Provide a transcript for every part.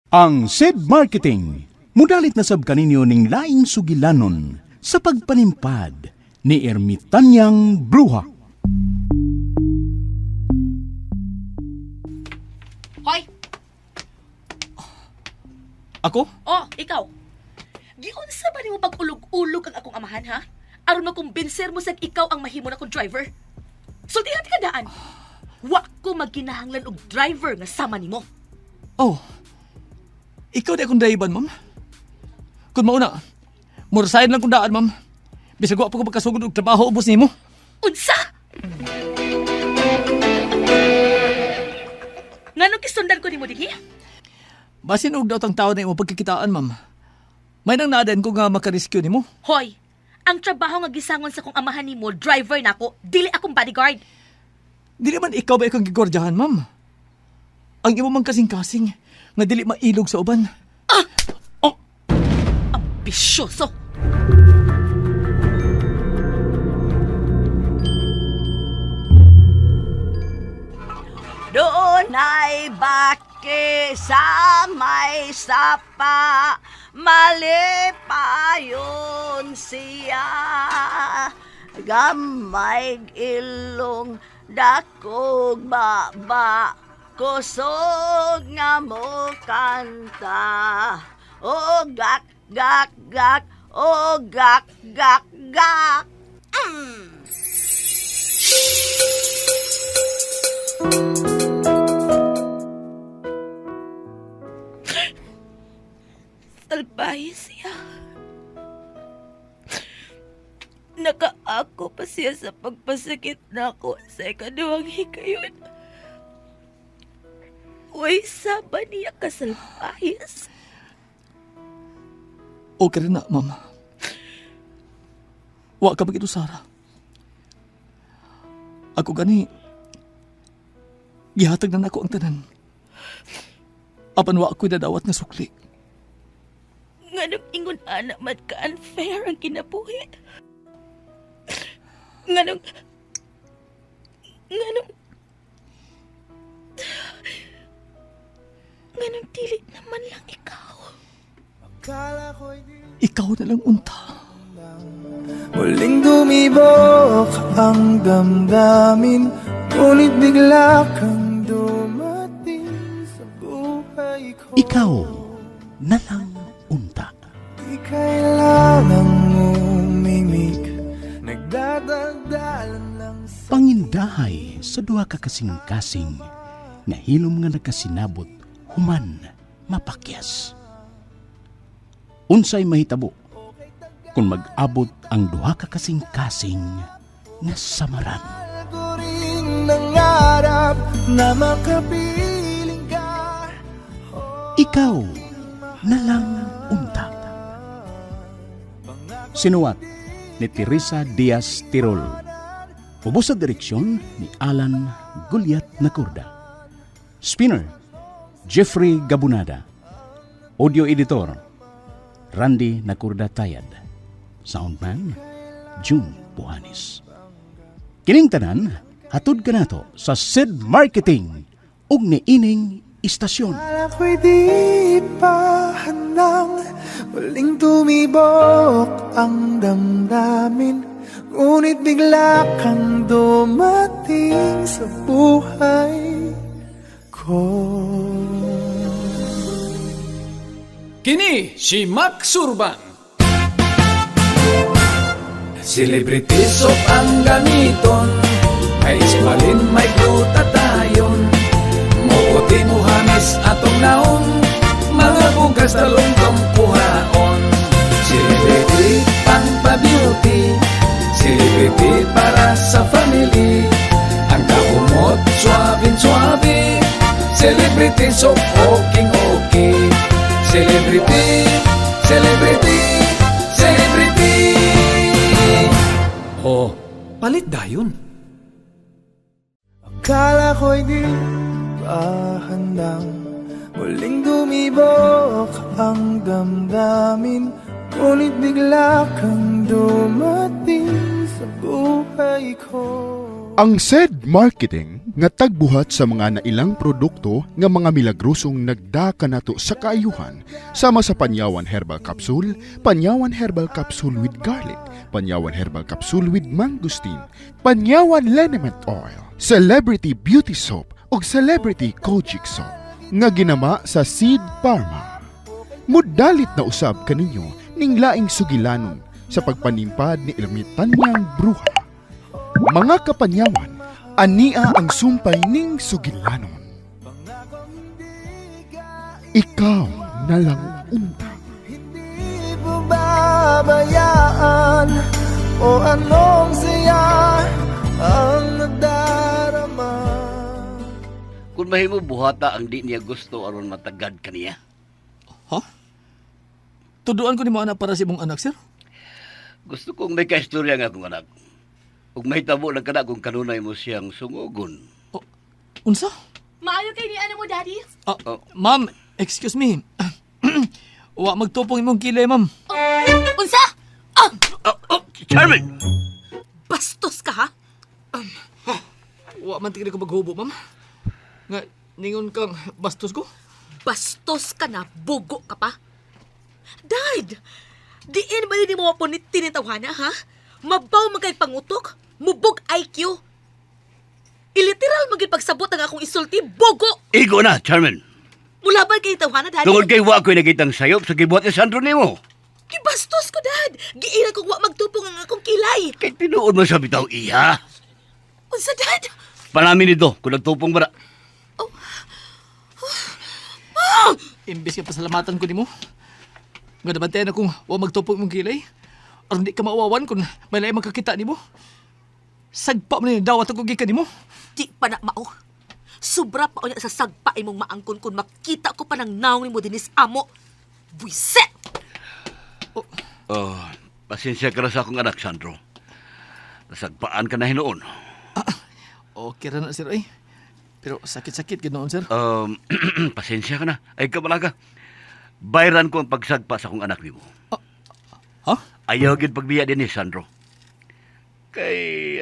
Ang SED Marketing, mudalit na sab kaninyo ning laing sugilanon sa pagpanimpad ni Ermitanyang Bruha. Hoy! Ako? Oh, ikaw. Giunsa ba nimo pag-ulog-ulog ang akong amahan, ha? Aron makumbinser mo sag ikaw ang mahimo na kong driver. Sultihan ka daan. Wa ko magkinahanglan og driver nga sama nimo. Oh. Ikaw di akong driver, ma'am. Kung mauna, murasahin lang kong daan, ma'am. Bisag wa pa ko pagkasugod og trabaho ubos nimo. Unsa? Nganong gisundan ko nimo dinhi? Basin og daot ang tao na imo pagkakitaan, ma'am. May nang naadan ko nga makarescue nimo. Hoy, ang trabaho nga gisangon sa kong amahan nimo, driver nako, dili akong bodyguard. Dili man ikaw ba ikang gigordyahan, ma'am? Ang imo mang kasing-kasing nga dili mailog sa uban. Oh, Ambisyoso. Doon ay baki sa may sapa, malipayon siya. Gamay ilong dakog baba, kusog nga mo kanta. O gak, gak, gak, o gak, gak, gak. Salbahe siya. Nakaako pa siya sa pagpasakit nako sa ikaduhang hikayon. Uy, saba niya kasalbahis. Okay rin na, ma'am. Wa ka bagito, Sara. Ako gani, gihatag na nako ang tanan. Apan wa ako'y dadawat nga sukli. Nganong ingon ana man ka unfair ang kinabuhi. Nganong nganong nganong dili naman lang ikaw. Ikaw na lang unta. Muling tumibok ang damdamin, ngunit bigla kang dumating sa buhay ko. Ikaw na lang unta. Di kailangang umimik, nagdadaldalan lang sa Pangindahay sa duha ka kasing-kasing nga hilom nga nagkasinabot human mapakyas. Unsay mahitabo kung mag-abot ang duha ka kasing-kasing nga samaran. ko rin nangarap na makapiling ka. Ikaw na lang unta. Sinuwat ni Teresa Diaz Tirol. Ubos sa direksyon ni Alan Gulyat Nakurda. Spinner, Jeffrey Gabunada. Audio editor, Randy Nakurda Tayad. Soundman, June Buhanis. Kining tanan, hatod kanato sa Sid Marketing ug niining istasyon. Akala ko'y di pa handang muling tumibok ang damdamin, ngunit bigla kang dumating sa buhay ko. Kini si Max Urban. Celebrity soap ang gamiton, may iskwalin, may glutatayon. Muputi mo hamis atong naon, mga bugas talong kuhaon. Celebrity pang pa-beauty, celebrity para sa family. Ang kahumot, suwabin-suwabe, celebrity soap, okay okay. Celebrity, celebrity, celebrity. Oh, palit dayon. Akala ko'y di pa handang muling tumibok ang damdamin, ngunit bigla kang dumating sa buhay ko. Ang said marketing Nga tagbuhat sa mga nailang produkto nga mga milagrosong nagdaka nato sa kaayuhan sama sa Panyawan Herbal Capsule, Panyawan Herbal Capsule with Garlic, Panyawan Herbal Capsule with Mangosteen, Panyawan Liniment Oil, Celebrity Beauty Soap ug Celebrity Kojic Soap nga ginama sa Seed Pharma. Mudalit na usab kaninyo ning laing sugilanon sa pagpanimpad ni Ermitanyang Bruha. Mga kapanyawan, ania ang sumpay ning sugilanon. Ikaw na lang unta. Hindi pababayaan o anong saya ang nadarama. Kung mahimo buhata ang di niya gusto aron matagad kaniya. Ha? Tuduan ko nimo ana para sa imong anak, sir. Gusto kong may kaistorya nga akong anak. Ug mahitabo lang kana kung kanunay mo siyang sungugon. Oh, unsa? Maayo kay ni ano mo, Daddy? Ah, Oh. Ma'am, excuse me. Wa magtupong imong kilay, ma'am. Oh, unsa? Ah, Oh, oh, Charmin! bastos ka ha? Wa man tigil ko maghubo, ma'am. Nga ningon kang bastos ko. Bastos ka na, bugo ka pa. Dad, diin ba din mo mapunit tinitawhana, ha? Mabaw man kay pangutok, mubog IQ. Iliteral maging pagsabot ang akong isulti, bugo! Igo na, Charmin. Mula ba kay tawhana, Daddy? Tungod kay wa ko'y nakitang sayop sa gibuhat ni Sandro nimo. Gibastos ko, Dad! Giila kong wa magtupong ang akong kilay! Kay tinuod mo sa bitaw iya. Unsa, Dad? Panamin nito kung nagtupong ba na. Imbes nga pasalamatan ko nimo. Nga nabantayan akong wa magtupong imong kilay. Aron di ka maawawan kung may laing makakita nimo. Sagpa man ni dawat ako gikan nimo. Di pa na mao. Sobra pa unya sa sagpa imong maangkon kung makita ko pa ng naong nimo dinis amo. Buiset! Oh, pasensya ka na sa akong anak, Sandro. Nasagpaan ka na hinuon. Okay ra na sir ay. Pero sakit-sakit gid noon sir. Pasensya ka na. Ay, kabalaga. Bayran ko ang pagsagpa sa akong anak nimo. Ha? Ayaw gid pagbiya din ni Sandro. Kay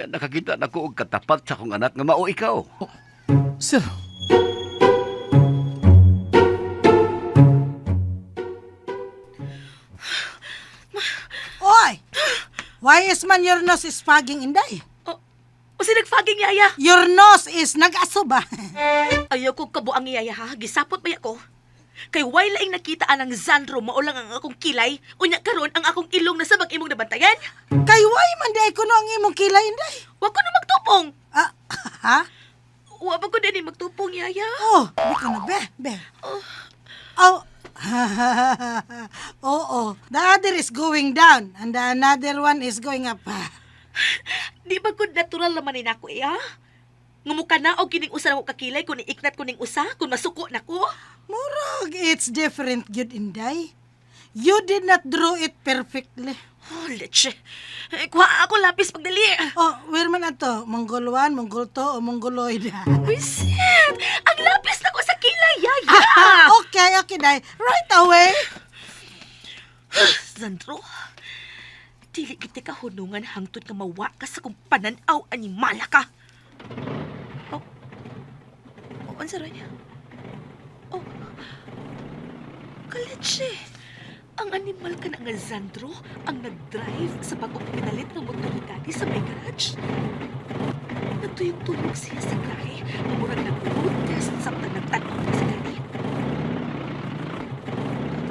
nakakita na ko og katapat sa akong anak nga mao ikaw. Sir. Oy! Why is man your nose is fogging, Inday? Oh, o si nagfaging yaya? Your nose is nag-aso ba? Ayaw ko kabuang yaya ha, gisapot ba ko? Kay way laing nakita anang Zandro mao lang ang akong kilay, unya karon ang akong ilong na sabag imong nabantayan. Kay why man di ay kuno ang imong kilay, Inday? Wa ko na magtupong. Ah, ha? Wa pa ko din magtupong yaya. Oh, di ka na, be, be. Oh. Oo, the other is going down and the another one is going up. Di ba gud natural naman ni nako eh, ha? Ngumuka na og kining usa na ko kakilay kun iiknat ko ning usa kun masuko na ko. Murag, it's different, gyud, Inday. You did not draw it perfectly. Oh, leche. Eh, kuha ako lapis pagdali. Oh, where man ato? Mongol 1, Mongol 2, o Mongoloid? Wisit! Ang lapis na ko sa kilay, yaya! Okay, okay, Day. Right away. Sandro, dili kita ka hunungan hangtod nga mawa ka sa kung pananaw animala ka. Oh, oh, unsa ron niya? Oh, kaletche. Ang animal ka na nga Zandro ang nag-drive sa bagong pinalit ng motor ni Daddy sa may garage. Nagtuyog-tuyog siya sa grahe nga murag nag-road test samtang nagtan-aw pa si Daddy.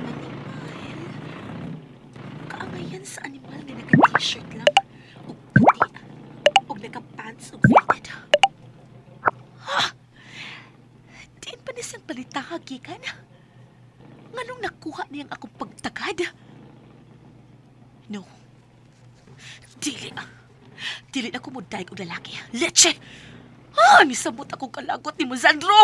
Animal. Kaangayan sa animal nga naka-t-shirt lang, ug puti, ug naka-pants ug faded. Ha! Diin pa ni siyang palitaha, gikan. Nganong nakuha niyang akong pagtagad? No. Dili ah. Dili na ko mo daig og lalaki. Leche! Ah, misabot akong kalagot ni mo, Zandro!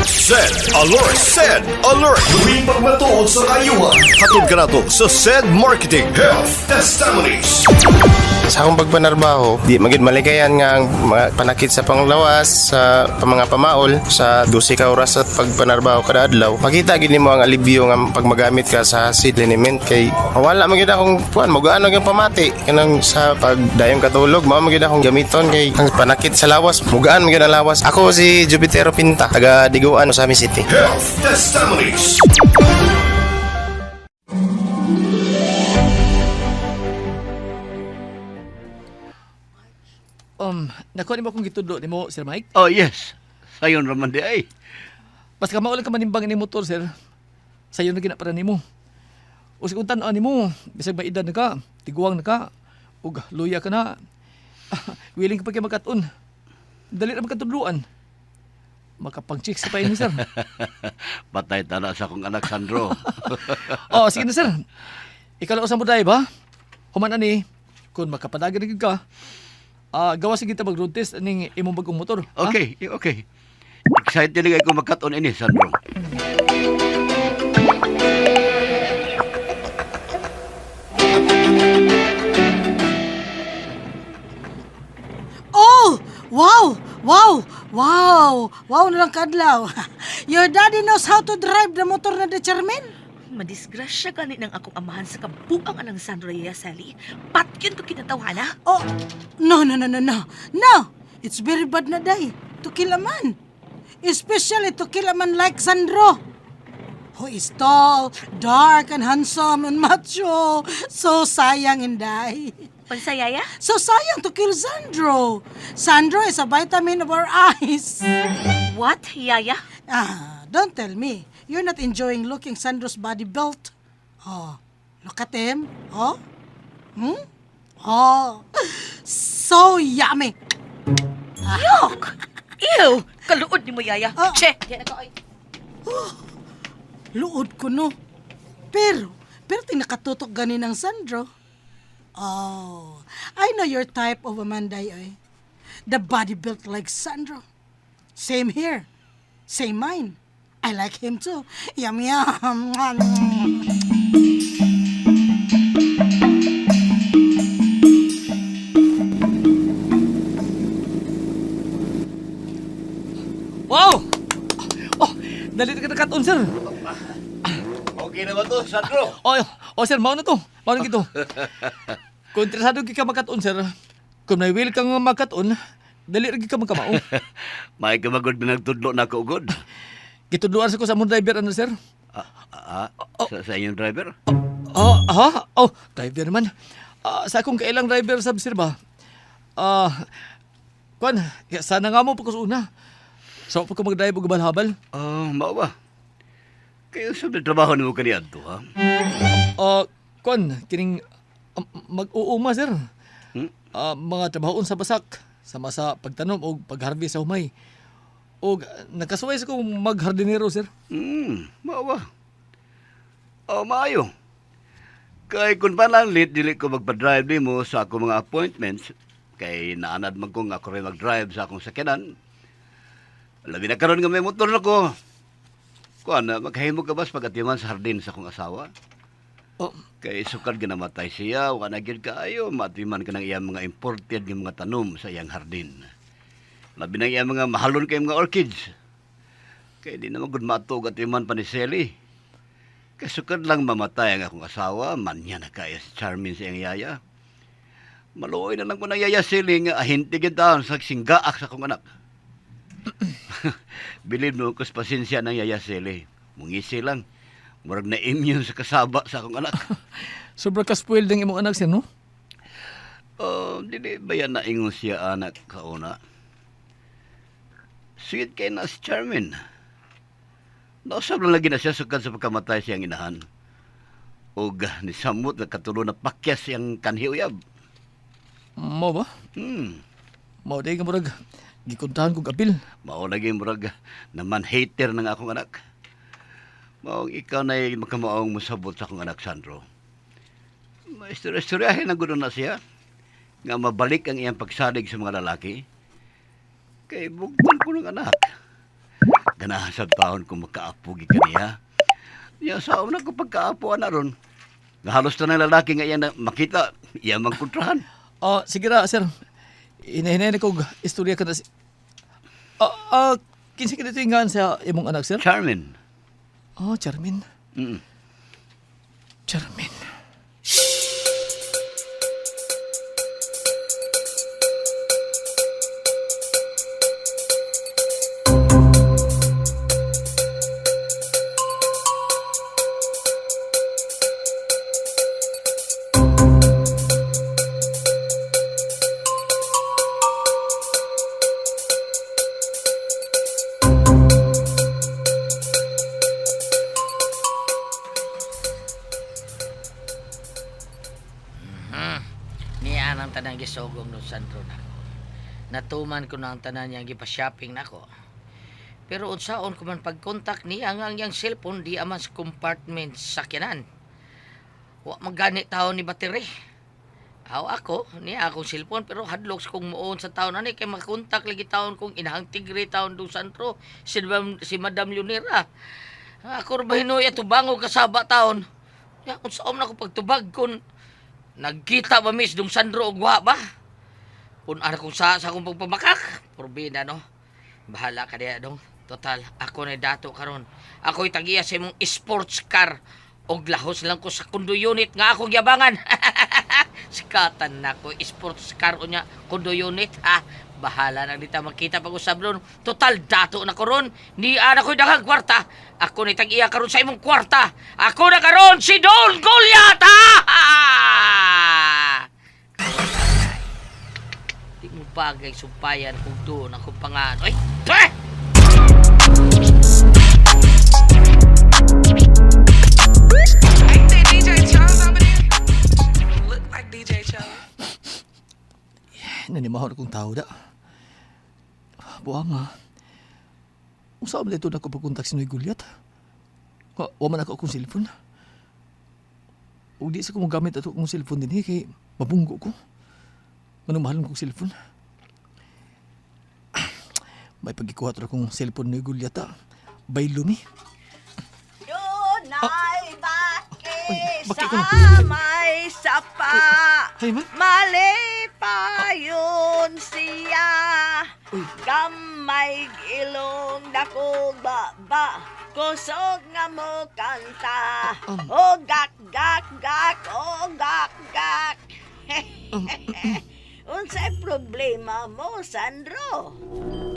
Send alert! Send alert! Tuwing pagmatuod sa kayuhan. Hatod ka na to sa Send Marketing Health Testimonies. Sa akong pagpanarbaho, di magid malikayan nga ang mga panakit sa panglawas, sa mga pamaol, sa 12 ka oras sa pagpanarbaho kada adlaw. Makita gid nimo ang alibyo nga pag magamit ka sa Hasid liniment kay wala man gyud akong kuan, mugaan gyud pamati kanang sa pagdayong katulog, mao man gyud akong gamiton kay ang panakit sa lawas, mugaan man gyud ang lawas. Ako si Jupitero Pinta, taga Diguan, Ozamiz City. Health Testimonies. Nakuha nimo akong gitudlo nimo, Sir Mike? Oh, yes. Sayon raman di ay. Basta ka maulan ka manimbang ini motor, sir. Sayo na ginapara nimo. O sa kung tan-aw nimo, bisag may edad na ka, tiguang na ka, ug luya ka na. Willing ka pa kay magkat-on. Dali na magkatudluan. Makapang-chicks ka pa ini, sir. Patay tala sa akong anak, Sandro. Oh, sige na, sir. Ikaw lang usang mo ba? Human ani, kung makapadagan na gyud ka, gawa sige ta mag-road test aning imong bagong motor. Ha? Okay, okay. Excited na ko magkat-on ini, Sandro. Oh! Wow! Wow! Wow! Wow na lang kadlaw. Your daddy knows how to drive the motor na the chairman. Madisgrasya gani ng akong amahan sa kabuang anang Sandro Yaya Sally. Patyon ko kinatawhana. Oh, no, no, no, no, no. No! It's very bad na day to kill a man. Especially to kill a man like Sandro. Who is tall, dark, and handsome, and macho. So sayang, Inday. Unsa, Yaya? So sayang to kill Sandro. Sandro is a vitamin of our eyes. What, Yaya? Ah, don't tell me. You're not enjoying looking Sandro's body built. Oh, look at him. Oh. Hmm? Oh. So yummy. Yok! Ew! Kaluod ni mo, Yaya. Ah. Che! Diyan na ka, oy. Luod ko no. Pero tinakatutok gani ng Sandro. Oh, I know your type of a man, day, oy. The body built like Sandro. Same here. Same mine. I like him too. Yum, yum. Wow! Oh, dali na ka nakat-on, sir. Okay na ba to, Sandro? Oh, oh sir, mao na to. Mao na gito. Kung interesado gyud ka makat-on, sir, kung may will kang makat-on, dali ra gyud ka magkamao. May kamagod na nagtudlo na ako, ugod. Gitudloan sa ko sa among driver ano, sir? Ah, sa inyong driver? Oh, ha? Oh, driver naman. Sa akong kailang driver sab sir ba? Ah, kuan, ya, sana nga mo pagkus una. So pag ko mag-drive og habal. Oh, mao ba? Kayo sa trabaho nimo kaniadto, ha? Kuan, kining mag-uuma sir. Hmm? Mga trabahoon sa basak, sama sa pagtanom og pagharvest sa humay. Og nakasuway sa kong maghardinero sir. Mao ba? Oh, maayo. Kay kun pananglit dili ko magpa-drive nimo sa akong mga appointments kay naanad man ko nga ako rin mag-drive sa akong sakyanan. Labi na karon nga may motor na ko. Kuan na maghimo ka bas pagatiman sa hardin sa akong asawa. Oh, Kay sukad ginamatay siya, wa na gyud kaayo matiman ka ng iyang mga imported nga mga tanom sa iyang hardin. Labi na iyang mga mahalon kay mga orchids. Kay di na magud matuog atiman pa ni Sally. Kay sukad lang mamatay ang akong asawa, manya na kaya si Charmin sa iyang yaya. Maluoy na lang ko ng yaya Sally nga ahinti gyud taon sa singgaak sa akong anak. Bilib mo kus pasensya ng yaya Sally. Mungisi lang. Murag na immune sa kasaba sa akong anak. Sobra ka spoiled ang imong anak sir, no? Oh, dili ba yan naingon siya anak kauna? Sweet kay na si Charmin. Nausap lang lagi na siya sukad sa pagkamatay siyang inahan. Og nisamot na katulo na pakyas siyang kanhi uyab. Mao ba? Hmm. Mao day ka murag gikuntahan kog apil. Mao lagi murag naman hater ng akong anak. Maong ikaw na makamaong musabot sa akong anak, Sandro. Maistorya-istoryahin na gusto na siya nga mabalik ang iyang pagsalig sa mga lalaki. Kay bugtong ko ng anak. Ganahan sa taon kung makaapo kaniya. Niya sa una ko pagkaapo na ron. Nga halos na ng lalaki nga iyang na makita, iyang mangkontrahan. Oh, sige ra, sir. Inahinay na kog istorya ka na si... Kinsa ka dito yung sa imong anak, sir? Charmin. Oh, Charmin. Mm. Charmin. Niya ang tanang gisugong no Sandro nako. Natuman ko na ang tanan niyang gipa-shopping nako. Pero unsaon ko man pagkontak niya nga ang iyang cellphone di aman sa compartment sa sakyanan. Wa magani taon ni battery. Aw ako, niya akong cellphone pero hadlok sa kong muon sa taon ani kay makontak lagi taon kong inahang tigre taon do Sandro si Madam Leonera. Ako ra ba hinuy ato bango kasaba taon. Ya unsaon na ko pagtubag kun nagkita ba miss dong Sandro og wa ba? Kung ano kung sa akong pagpamakak, purbina no. Bahala ka diya dong. Total, ako na dato karon. Ako'y tagiya sa imong sports car og lahos lang ko sa kundo unit nga akong yabangan. Sikatan na ko sports car unya kundo unit ha. Bahala na dita makita pag-usab ron. Total dato na ko ron. Ni ana ko'y daghang kwarta. Ako ni tag-iya karon sa imong kwarta. Ako na karon si Don Goliath. Ha! Di mo bagay sumpayan kung doon ako pangan. Ay! Pah! Nanimahon akong tao da. Buang ha. Unsa man dito na ko pagkontak si Noy Gulyat? Wa man ako akong cellphone. Ug di sa ko mogamit ato akong cellphone dinhi kay mabunggo ko. Manong mahalon kong cellphone. May pagikuha to akong cellphone ni Gulyat ha. Baylo mi. Dunay baki Ay, baki sa ko na. may sapa. Ay man. Malipayon siya. Uy. Gamay ilong dakog baba. Kusog nga mo kanta. O gak gak gak o gak gak. Unsay problema mo, Sandro?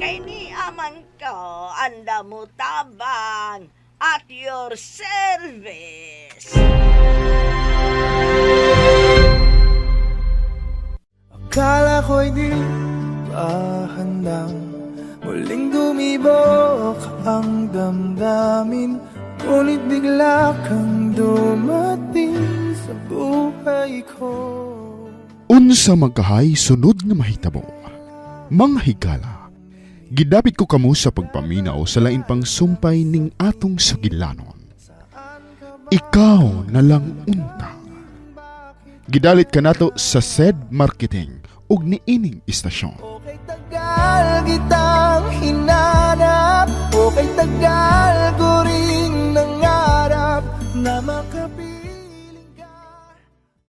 Kay ni aman ko, anda mo tabang at your service. Akala ko'y di pa handang muling dumibok ang damdamin. Ngunit bigla kang dumating sa buhay ko. Unsa magkahay sunod nga mahitabo. Mga higala, gidapit ko kamo sa pagpaminaw sa lain pang sumpay ning atong sugilanon. Ikaw na lang unta. Gidalit kanato sa said marketing ug niining istasyon. Okay tagal kitang hinanap. Okay tagal.